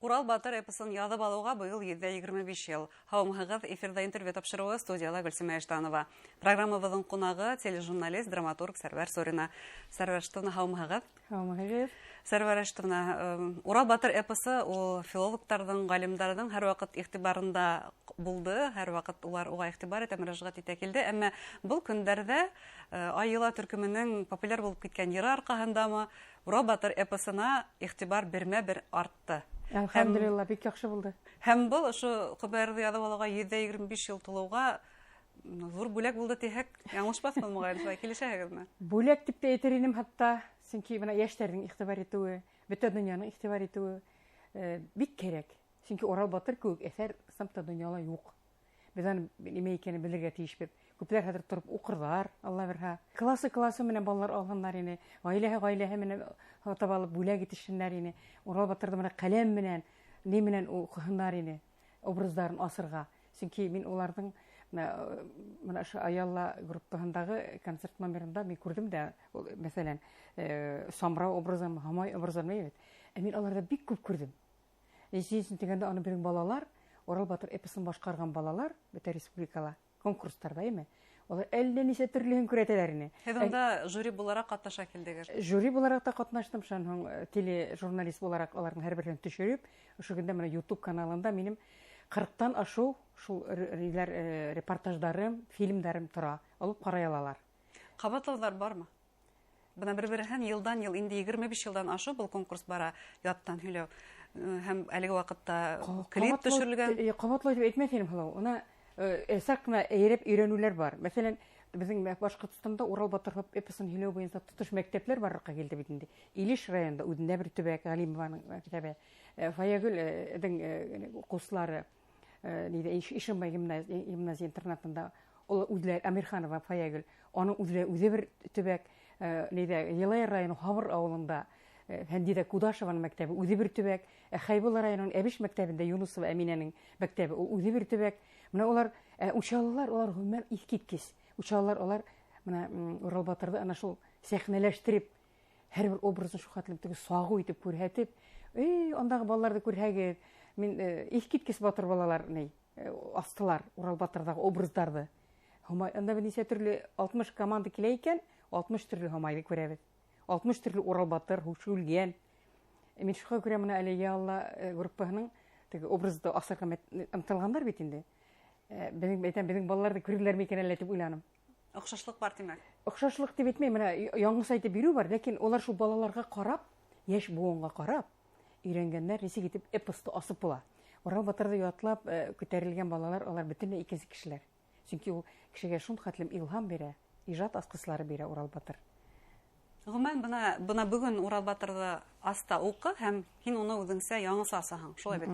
Урал батыр эпосын яҙып алыуға быйыл 125 йыл. Һаумыһығыҙ, эфирҙа интервью тапшырыуы, студияла Гөлсимә Иштанова. Программабыҙҙың ҡунағы тележурналист, драматург Сәрвәр Сурина. Сәрвәр Рәшитовна, һаумыһығыҙ. Һаумыһығыҙ. Сәрвәр Рәшитовна, Урал батыр эпосы ул филологтарҙың, ғалимдарҙың һәр ваҡыт иғтибарында булды, һәр ваҡыт улар уға иғтибар итә, мөрәжәғәт итә килде. Әммә был көндәрҙә Айыла төркөмөнөң популяр булып киткән йыры арҡаһындамы, Урал батыр эпосына иғтибар бермә-бер артты. Әлхәмдүлилләһ, бик яҡшы булды. Һәм был ошо Ҡобайырҙы яҙып алыуға 125 йыл тулыуға ҙур бүләк булды тиһәк, яңылышмаҫбыҙ моғайын, шулай килешәһегеҙме? Бүләк тип тә әйтер инем хатта, сөнки бына йәштәрҙең иғтибар итеүе, бөтә донъяның иғтибар итеүе бик кәрәк. Сөнки Урал батыр кеүек әҫәр ысынлап та донъяла юҡ. Беҙ аны нимә икәнен белергә тейешбеҙ. Күпләр хәҙер тороп уҡырҙар, Алла бирһә. Классы-классы менән балалар алһындар ине, ғаиләһе-ғаиләһе менән һатып алып бүләк итешһендәр ине. Урал батырҙы бына ҡәләм менән, ни менән уҡыһындар ине, образдарын асырға. Сөнки мин уларҙың бына ошо Аялла группаһындағы концерт номерында мин күрҙем дә, ул, мәҫәлән, Самрау образын, Һамай образын бит. Ә мин уларҙы бик күп күрҙем. Нисә өсөн тигәндә, аны беҙҙең балалар, Урал батыр эпосын башҡарған балалар бөтә республикала конкурстарда, әйме? Улар әллә нисә төрлөһөн күрәтәләр ине. Һеҙ унда жюри булараҡ ҡатнаша килдегеҙ? Жюри булараҡ та ҡатнаштым, шунан һуң тележурналист булараҡ уларҙың һәр береһен төшөрөп, ошо көндә бына YouTube каналында минең 40-тан ашыу шул репортаждарым, фильмдарым тора, алып ҡарай алалар. Ҡабатлауҙар бармы? Бына бер-береһен йылдан йыл, инде 25 йылдан ашыу был конкурс бара, яттан һөйләү. Һәм әлеге ваҡытта клип төшөрөлгән. Ҡабатлау тип әйтмәҫ инем, һылыу. Уны саҡ ҡына эйәреп өйрәнеүләр бар. Мәҫәлән, беҙҙең Башҡортостанда Урал батыр эпосын һөйләү буйынса тотош мәктәпләр барлыҡҡа килде бит инде. Илеш районында үҙендә бер төбәк, Ғәлимованың мәктәбе. Фаягөл уҡыусылары, ниҙә, Ишембай гимназия интернатында, ул үҙләре Амирханова Фаягөл, уның үҙе бер төбәк, ниҙә, Йылайыр районы Һабыр ауылында, Фәндиҙә Кудашеваның мәктәбе үҙе бер төбәк, Хәйбулла районының Әбеш мәктәбендә Юнусова Әминәнең мәктәбе, ул үҙе бер төбәк. Бына улар, Учалылар, улар ғөмүмән иҫ киткес. Учалылар, улар бына Урал батырҙы ана шул сәхнәләштереп, һәр бер образын шул хәтлем теге сағыу итеп күрһәтеп, эй, андағы балаларҙы күрһәгеҙ, мин иҫ киткес батыр балалар ни, астылар Урал батырҙағы образдарҙы. Һомай, анда бер нисә төрлө 60 команда килә икән, 60 төрлө Һомайҙы күрәбеҙ. 60 төрлө Урал батыр, Шүлгән. Мин шуға күрә бына әле Я Алла группаһының теге образды асырға ынтылғандар бит инде. Беҙҙең, әйтәм, беҙҙең балаларҙы күрҙеләр микән әллә тип уйланым. Оҡшашлыҡ бар тимәк. Оҡшашлыҡ тип әйтмәйем, бына яңыса әйтеп биреү бар, ләкин улар шул балаларға ҡарап, йәш быуынға ҡарап өйрәнгәндәр, нисек итеп эпосты асып була. Урал батырҙы ятлап күтәрелгән балалар, улар бөтөнләй икенсе кешеләр. Сөнки ул кешегә шул хәтлем илһам бирә, ижад асҡыслары бирә Урал батыр. Ғөмүмән, бына бөгөн Урал батырҙы аста уҡы һәм һин уны үҙеңсә яңыса асаһың, шулай бит?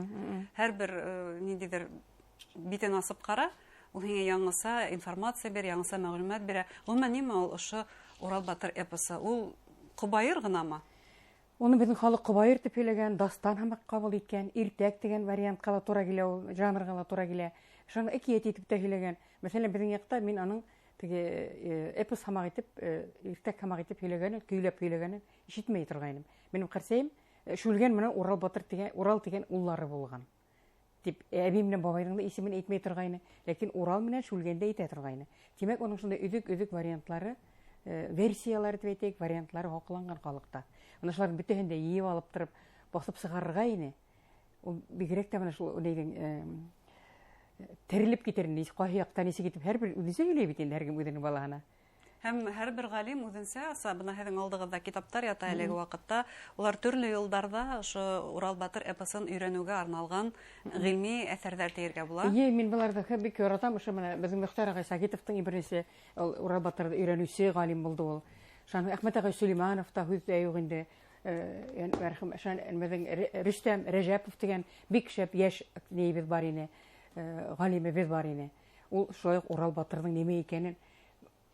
Һәр бер ниндәйҙер битен асып ҡара, ул һиңә яңыса информация бирә, яңыса мәғлүмәт бирә. Ғөмүмән, нимә ул ошо Урал батыр эпосы? Ул ҡобайыр ғынамы? Уны беҙҙең халыҡ ҡобайыр тип һөйләгән, дастан һымаҡ ҡабул иткән, иртәк тигән вариантҡа ла тура килә ул, жанрға ла тура килә. Шуны әкиәт итеп тә һөйләгән. Мәҫәлән, беҙҙең яҡта мин аның теге эпос һымаҡ итеп, иртәк һымаҡ итеп һөйләгәнен, көйләп һөйләгәнен ишетмәй торғайным. Минең ҡәрсәйем Шүлгән менән Урал батыр тигән, Урал тигән уллары булған тип, әбейем менән бабайҙың да исемен әйтмәй торғайны, ләкин Урал менән Шүлгәнде әйтә торғайны. Тимәк, уның шундай өҙөк-өҙөк вариантлары, версиялары тип әйтәйек, вариантлары һаҡланған халыҡта. Бына шуларҙың бөтәһен дә йыйып алып тороп, баҫып сығарырға ине. Ул бигерәк тә бына шул нейҙең терелеп китер, ҡайһы яҡта нисек итеп һәр бер үҙенсә һөйләй бит инде һәр кем үҙенең балаһына. Һәм һәр бер ғалим үҙенсә аса. Бына һеҙҙең алдығыҙҙа китаптар ята әлеге ваҡытта. Улар төрлө йылдарҙа ошо Урал батыр эпосын өйрәнеүгә арналған ғилми әҫәрҙәр тиергә була. Эйе, мин быларҙы бик яратам. Ошо бына беҙҙең Мөхтәр ағай Сагитовтың иң беренсе ул Урал батырҙы өйрәнеүсе ғалим булды ул. Шунан Әхмәт ағай Сөләймәнов та һүҙ ҙә юҡ инде. Мәрхүм, шунан беҙҙең Рөстәм Рәжәпов тигән бик шәп йәш нейебеҙ бар ине, ғалимебеҙ бар ине. Ул шулай уҡ Урал батырҙың нимә икәнен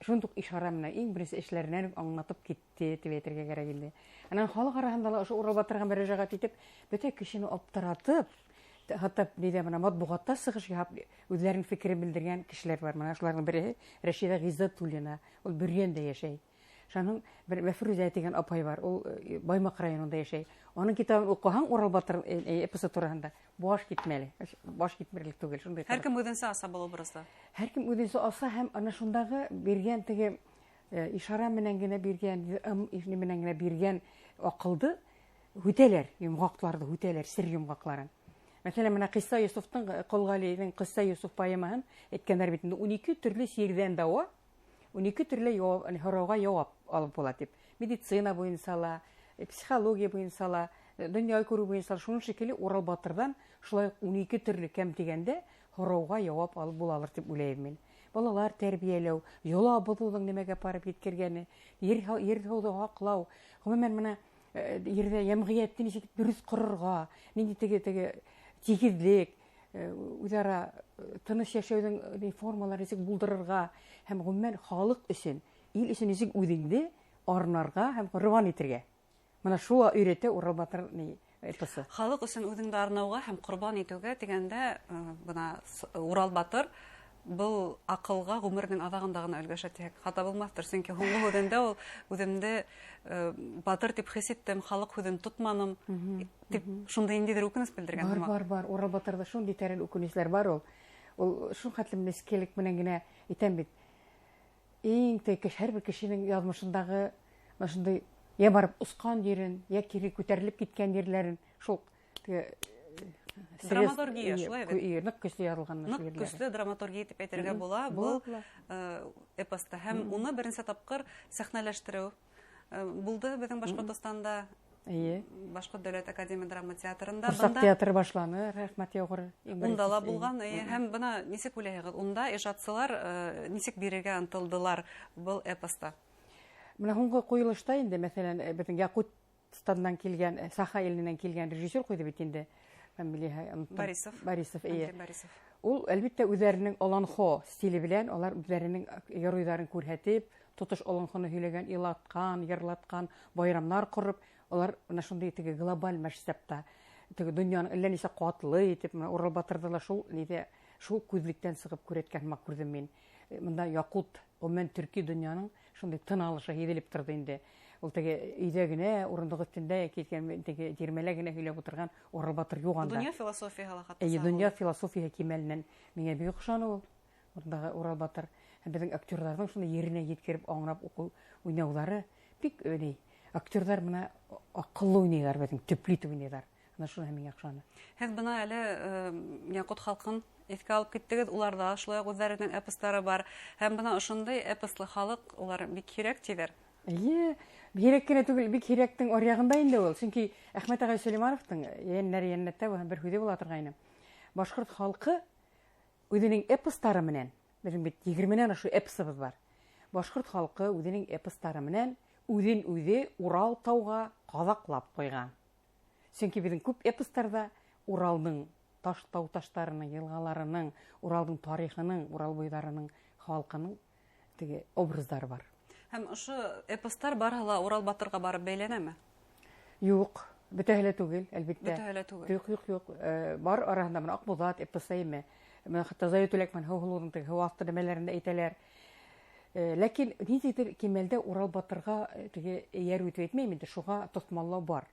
шундуҡ ишара менән иң беренсе эшләренән үк аңлатып китте тип әйтергә кәрәк инде. Анан халыҡ араһында ла ошо Урал батырға мөрәжәғәт итеп, бөтә кешене аптыратып, хатта ниҙә бына матбуғатта сығыш яһап үҙҙәренең фекерен белдергән кешеләр бар. Бына шуларҙың береһе Рәшиҙә Ғиззәтуллина, ул Бөрйәндә йәшәй. Шуның бер Мәфрүзә тигән апай бар, ул Баймаҡ районында йәшәй. Уның китабын уҡыһаң Урал батыр эпосы тураһында баш китмәле, баш китмерлек түгел. Шундай. Һәр кем үҙенсә аса был образды. Һәр кем үҙенсә аса һәм ана шундағы биргән теге ишара менән генә биргән, ым менән генә биргән аҡылды һүтәләр, йомғаҡларҙы һүтәләр, сер йомғаҡларын. Мәҫәлән, менә Ҡисса Йософтың, Ҡол Ғәлиҙең Ҡисса Йософ поэмаһын әйткәндәр бит инде, 12 төрлө сирҙән дауа, 12 төрлө һорауға яуап алып була тип. Медицина буйынса ла, психология буйынса ла, донъя күреү буйынса ла, шуның шикелле Урал батырҙан шулай уҡ 12 төрлө кәм тигәндә һорауға яуап алып булалыр тип уйлайым мин. Балалар тәрбиәләү, йола боҙоуҙың нимәгә барып еткергәне, ер һыуҙы һаҡлау, ғөмүмән менә ерҙә йәмғиәтте нисек дөрөҫ ҡорорға, ниндәй теге тигеҙлек, үҙ-ара тыныс йәшәүҙең формалары нисек булдырырға һәм ғөмүмән халыҡ өсөн, ил өсөн нисек үҙеңде арнарға һәм ҡорбан итергә. Мына шуға өйрәтә Урал батыр эпосы. Халыҡ өсөн үҙеңде арнауға һәм ҡорбан итеүгә тигәндә, бына Урал батыр был аҡылға ғүмеренең аҙағында ғына өлгәшә тиһәк хата булмаҫтыр, сөнки һуңғы һүҙендә ул үҙемде батыр тип хис иттем, халыҡ һүҙен тотманым тип шундай ниндәйҙер үкенес белдергән. Бар, бар, бар. Урал батырҙа шундай тәрән үкенесләр бар ул. Ул шул хәтлем нескелек менән генә әйтәм бит. Иң тәү һәр бер кешенең яҙмышындағы менә шундай я барып осҡан ерен, я кире күтәрелеп киткән ерләрен, шул теге драматургия шулай бит. Ныҡ көслө яҙылған Ныҡ көслө драматургия тип әйтергә була был эпоста. Һәм уны беренсе тапҡыр сәхнәләштереү булды беҙҙең Башҡортостанда. Башҡорт дәүләт академия драма театрында. Ҡурсаҡ театры башланы, рәхмәт яуғыр. Унда ла булған. Һәм бына нисек уйлайһығыҙ, унда ижадсылар нисек бирергә ынтылдылар был эпоста? Бына һуңғы ҡуйылышта инде, мәҫәлән, беҙҙең Яҡутстандан килгән, Саха иленән килгән режиссер ҡуйҙы бит инде. Борисов. Борисов, эйе. Борисов. Ул, әлбиттә, үҙҙәренең олонхо стиле белән, алар үҙҙәренең геройҙарын күрһәтеп, тотош олонхоны һөйләгән, илатҡан, йырлатҡан, байрамнар ҡороп, алар менә шундай теге глобаль масштабта, теге донъяның әллә нисә ҡатлы итеп, менә Урал батырҙы ла шул ниҙә, шул күҙлектән сығып күрәткән һымаҡ күрҙем мин. Мында яҡут, ғөмүмән төрки донъяның шундай тын алышы һиҙелеп торҙо инде. Ул теге өйҙә генә, урындыҡ өҫтөндә киткән, теге тирмәлә генә һөйләп ултырған Урал батыр юҡ анда. Донъя философияһы ла хатта Эйе, сағылды. донъя философияһы кимәленән миңә бик оҡшаны ул. Ундағы Урал батыр. Һәм беҙҙең актерҙарҙың шуны еренә еткереп аңлап уҡыу уйнауҙары бик ни. Актерҙар бына аҡыллы уйнайҙар, беҙҙең төплө итеп уйнайҙар. Ана шуны миңә оҡшаны. Һеҙ бына әле яҡут халҡын иҫкә алып киттегеҙ, уларҙа шулай уҡ үҙҙәренең эпостары бар. Һәм бына ошондай эпослы халыҡ улар бик һирәк тиҙәр. Эйе, һирәк кенә түгел, бик һирәктең аръяғында инде ул. Сөнки Әхмәт ағай Сөләймановтың йәннәре йәннәттә булған бер һүҙе була торғайны. Башҡорт халҡы үҙенең эпостары менән, беҙҙең бит егерменән ашыу эпосыбыҙ бар. Башҡорт халҡы үҙенең эпостары менән үҙен үҙе Урал тауға ҡаҙаҡлап ҡуйған. Сөнки беҙҙең күп эпостарҙа Уралдың таш тау таштарының, йылғаларының, Уралдың тарихының, Урал буйҙарының халҡының теге образдары бар. Һәм ошо эпостар барыһы ла Урал батырға барып бәйләнәме? Юҡ, бөтәһе лә түгел, әлбиттә. Бөтәһе лә түгел. Юҡ, юҡ, юҡ. Бар араһында бына Аҡбуҙат эпосы име. Бына хатта Зайы Түләк менән Һыуһылыуҙың теге һыу аҫты нәмәләрен дә әйтәләр. Ләкин ниндәйҙер кимәлдә Урал батырға теге эйәреү тип әйтмәйем инде, шуға тоҫмаллау бар.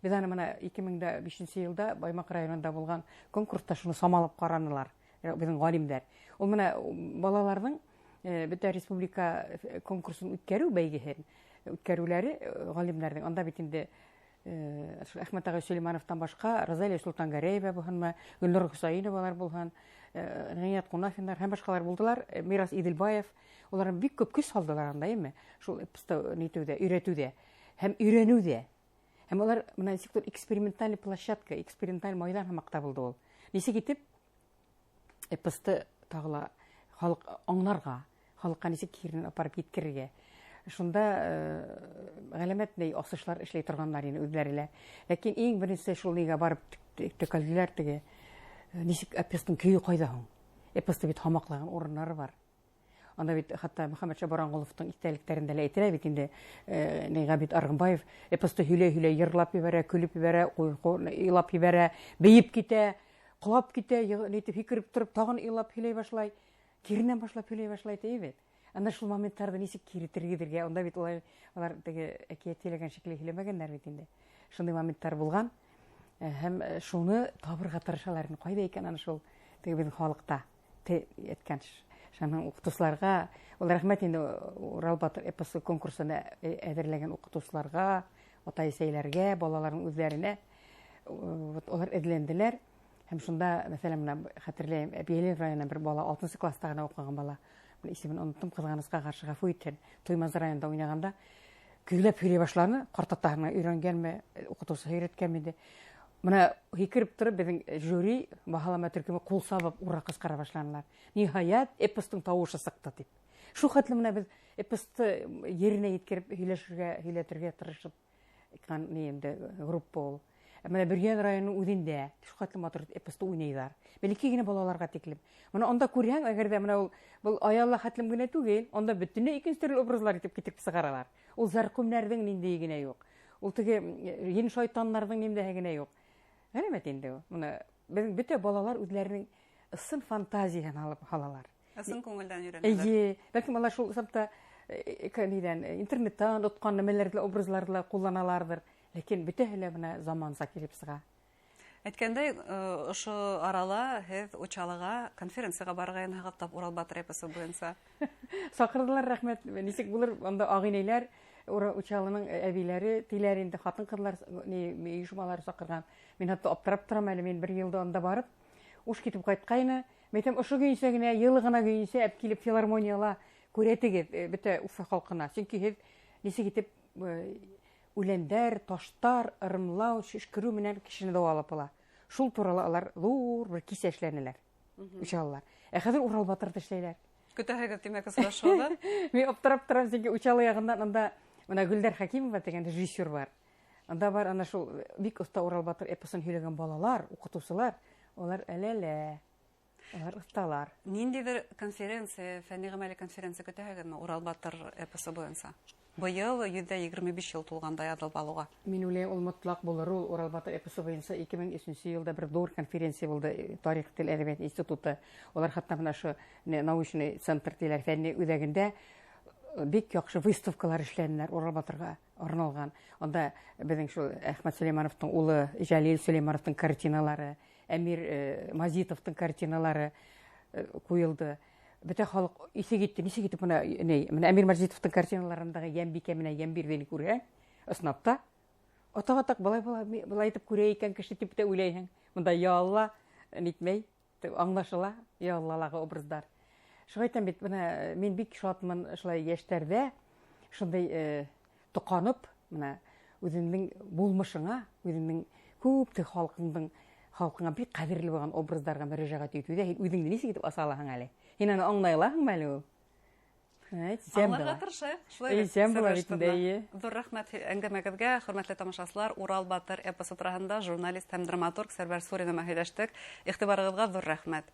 Беҙ аны бына ике мең дә бишенсе йылда Баймаҡ районында булған конкурста шуны самалап ҡаранылар, беҙҙең ғалимдәр. Ул бына балаларҙың бөтә республика конкурсын үткәреү бәйгеһен үткәреүләре ғалимдәрҙең. Анда бит инде Әхмәт ағай Сөләймановтан башҡа Розалия Солтангәрәева булһынмы, Гөлнур Хөсәйеновалар булһын, Ғиният Ҡунафиндар һәм башҡалар булдылар, Мирас Иҙелбаев. Улар бик күп көс һалдылар анда, әйме? Шул эпосты нитеүҙә, өйрәтеүҙә һәм өйрәнеүҙә. Һәм улар бына нисек төр эксперименталь площадка, эксперименталь майҙан һымаҡ табылды ул. Нисек итеп эпосты тағы ла халыҡ аңларға, халыҡҡа нисек киренән апарып еткерергә. Шунда ғәләмәт ни асышлар эшләй торғандар ине үҙҙәре лә. Ләкин иң беренсе шул нигә барып төкәлделәр теге, нисек эпостың көйө ҡайҙа һуң? Эпосты бит һамаҡлаған урыннары бар. Анда бит хатта Мөхәммәтша Баранғоловтың иҫтәлектәрендә лә әйтелә бит инде, ни Ғәбит Арғынбаев эпосты һөйләй-һөйләй йырлап ебәрә, көлөп ебәрә, илап ебәрә, бейеп китә, ҡолап китә, нитеп һикереп тороп тағын илап һөйләй башлай, киренән башлап һөйләй башлай ти бит. Анда шул моменттарҙы нисек кире тергеҙергә, унда бит улай улар теге әкиәт һөйләгән шикелле һөйләмәгәндәр бит инде. Шундай моменттар булған. Һәм шуны табырға тырышалар. Ҡайҙа икән ана шул теге беҙҙең халыҡта әйткән шуның уҡытыусыларға, ул рәхмәт инде Урал батыр эпосы конкурсына әҙерләгән уҡытыусыларға, атай-әсәйләргә, балаларҙың үҙҙәренә, вот улар эҙләнделәр. Һәм шунда, мәҫәлән, менә хәтерләйем, Әбйәлил районынан бер бала, 6-нсы класста ғына уҡыған бала, исемен оноттом, ҡыҙғанысҡа ҡаршы, ғәфү итһен, Туймазы районында уйнағанда көйләп һөйләй башланы, ҡартатаһына өйрәнгәнме, уҡытыусы өйрәткәнме инде. Бына һикереп тороп, беҙҙең жюри, баһалама төркөмө ҡул сабып ура ҡысҡыра башланылар. Ниһайәт, эпостың тауышы сыҡты тип. Шул хәтле менә беҙ эпосты еренә еткереп һөйләшергә, һөйләтергә тырышып инде группа ул. Менә Бөрйән районының үҙендә шул хәтле матур эпосты уйнайҙар. Бәләкәй генә балаларға тиклем. Бына унда күрһәң, әгәр ҙә менә ул был Аялла хәтлем генә түгел, унда бөтөнләй икенсе төрлө образлар итеп китереп сығаралар. Ул зәрҡүмнәрҙең ниндәйе генә юҡ. Ул теге ен шайтаннарҙың ниндәйе генә юҡ. Ғәләмәт инде ул. Бына беҙҙең бөтә балалар үҙҙәренең ысын фантазияһын алып һалалар. Ысын күңелдән өйрәнәләр. Эйе, бәлкем алар шул исәптә нидән, интернеттан отҡан нәмәләрҙе, образларҙы ла ҡулланаларҙыр. Ләкин бөтәһе лә бына заманса килеп сыға. Әйткәндәй, ошо арала һеҙ Учалыға конференцияға барғайынһығыҙ тап Урал батыр эпосы буйынса. Саҡырҙылар, рәхмәт. Нисек булыр, унда ағинәйләр, Учалының әбиләре, тиләр инде, ҡатын-ҡыҙлар, ни, ойошмалары саҡырған. Мин хатта аптырап торам әле, мин бер йылда унда барып, уш китеп ҡайтҡайны. Мин әйтәм, ошо көйөнсә генә, йылы ғына көйөнсә әп килеп филармонияла күрәтегеҙ, бөтә Уфа халҡына. Сөнки һеҙ нисек итеп, үләндәр, таштар, ырымлау, шешкереү менән кешене дауалап була. Шул турала алар ҙур бер кисә эшләнеләр. Учалылар. Ә хәҙер Урал батырҙы эшләйләр. Көтәһегеҙ, тимәк, осрашыуҙы? Мин аптырап торам, сөнки Учалы яғынан анда бына Гөлдәр Хәкимова тигән режиссер бар. Анда бар ана шул бик оҫта Урал батыр эпосын һөйләгән балалар, уҡытыусылар, улар әле-лә, улар оҫталар. Ниндәйҙер конференция, фәнни ғәмәли конференция көтәһегеҙме Урал батыр эпосы буйынса? Быйыл 125 йыл тулғанда яҙылып алыуға. Мин уйлайым, ул мотлаҡ булыр. Ул Урал батыр эпосы буйынса 2003 йылда бер ҙур конференция булды, Тарих, тел, әҙәбиәт институты. Улар хатта бына ошо научный центр тиләр, фәнни үҙәгендә бик яҡшы выставкалар эшләнеләр Урал батырға арналған. Унда беҙҙең шул Әхмәт Сөләймановтың улы Жәлил Сөләймановтың картиналары, Әмир Мазитовтың картиналары ҡуйылды. Бөтә халыҡ иҫе китте, нисек итеп бына, ни, бына Әмир Мазитовтың картиналарындағы Йәнбикә менән Йәнбирҙене күрһәң, ысынлап та, атаҡ-атаҡ былай, былай, былай итеп күрә икән кеше тип тә уйлайһың. Бында ялла нитмәй, аңлашыла яллалағы образдар. Шуға әйтәм бит, бына мин бик шатмын шулай йәштәрҙә шундай тоҡанып, бына үҙеңдең булмышыңа, үҙеңдең күп тә халҡыңа бик ҡәҙерле булған образдарға мөрәжәғәт итеүҙә һин үҙеңде нисек итеп аса алаһың әле? Һин аны аңлай алаһыңмы әле ул? Әйт, сәм Аңларға була. тырышайыҡ, шулай Эй, бит, сәм була бит Сәбәштүрнә. инде, эйе. Ҙур рәхмәт әңгәмәгеҙгә, хөрмәтле тамашасылар, Урал батыр эпосы тураһында журналист һәм драматург Сәрвәр Сурина менән һөйләштек. Иғтибарығыҙға ҙур рәхмәт.